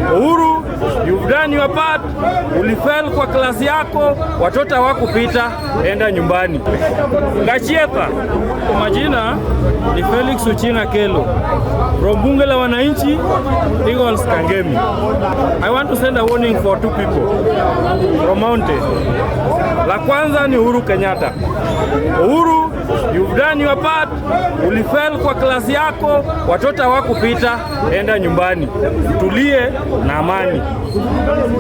Uhuru, you've done your part. Ulifail kwa klasi yako, watoto hawakupita, enda nyumbani. Gachietha, kwa majina ni Felix Uchina Kelo from Bunge la Wananchi, Eagles Kangemi. I want to send a warning for two people from Mountain. La kwanza ni Uhuru Kenyatta. Uhuru, you've done your part. Ulifail kwa klasi yako, watoto hawakupita, enda nyumbani, tulie na amani.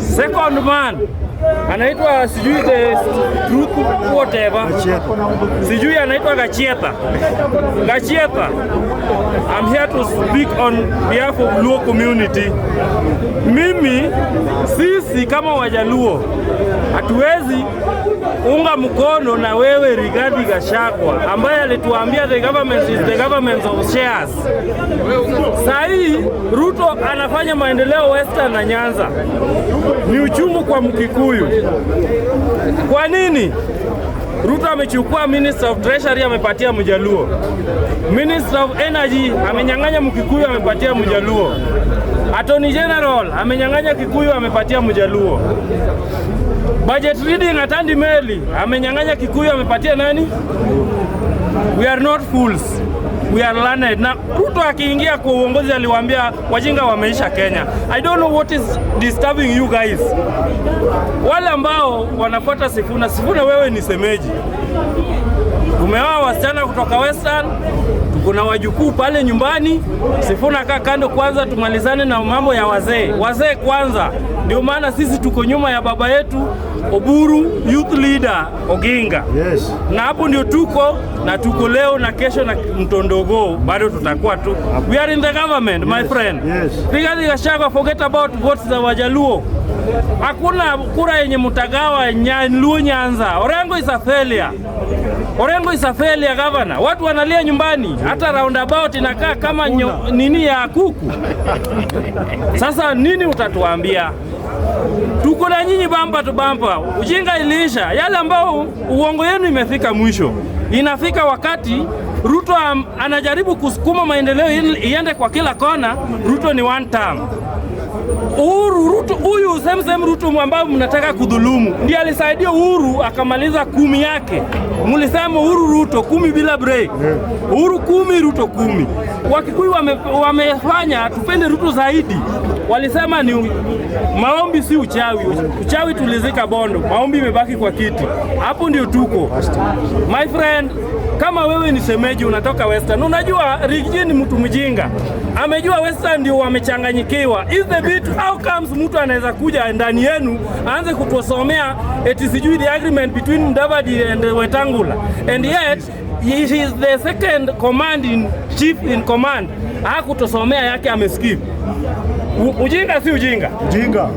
Second man anaitwa sijui the truth whatever, sijui anaitwa Gachietha. Gachietha, I'm here to speak on behalf of Luo community. Mimi, sisi kama Wajaluo hatuwezi unga mkono na wewe Rigathi Gachagua ambaye alituambia the government is the government of shares. Saa hii Ruto anafanya maendeleo Western na Nyanza, ni uchungu kwa Mkikuyu. Kwa nini? Ruto amechukua Minister of Treasury amepatia Mjaluo, Minister of Energy amenyang'anya Mkikuyu amepatia Mjaluo, Attorney General amenyang'anya Kikuyu amepatia Mjaluo, Budget reading Atandi Meli amenyang'anya Kikuyu amepatia nani? We are not fools. We are learned. Na Ruto akiingia kwa uongozi aliwaambia wajinga wameisha Kenya. I don't know what is disturbing you guys. Wale ambao wanafuata Sifuna, Sifuna wewe ni semeji. Tumeoa wasichana kutoka Western, tuko na wajukuu pale nyumbani. Sifuna kaa kando kwanza, tumalizane na mambo ya wazee. Wazee kwanza, ndio maana sisi tuko nyuma ya baba yetu Oburu, youth leader Oginga. Na hapo ndio tuko na tuko leo na kesho na mtondogo bado tutakuwa tu. We are in the government, my friend. Rigathi Gachagua, forget about votes za Wajaluo. Hakuna kura yenye mtagawa Luo Nyanza. Orengo is a failure. Orengo is a failure governor. Watu wanalia nyumbani, hata roundabout inakaa kama nini ya kuku. Sasa nini utatuambia? Tuko na nyinyi bumper to bumper. Ujinga iliisha. Yale ambao uongo yenu imefika mwisho. Inafika wakati Ruto anajaribu kusukuma maendeleo iende kwa kila kona. Ruto ni one term. Uhuru Ruto huyu same same Ruto ambao mnataka kudhulumu ndiye alisaidia Uhuru akamaliza 10 yake. Mlisema Uhuru Ruto 10 bila break. Uhuru 10 Ruto 10. Wakikuyu wamefanya tupende Ruto zaidi. Walisema ni maombi si uchawi. Uchawi tulizika Bondo, maombi imebaki kwa kiti. Hapo ndio tuko. My friend, kama wewe ni semeji unatoka Western, unajua Riggy G ni mtu mjinga, amejua Western ndio wamechanganyikiwa. Is the bit how comes mtu anaweza kuja ndani yenu aanze kutusomea eti sijui the agreement between Mudavadi and Wetangula and yet he is the second command in chief in command, hakutusomea yake, ameskip. Ujinga si ujinga? Ujinga.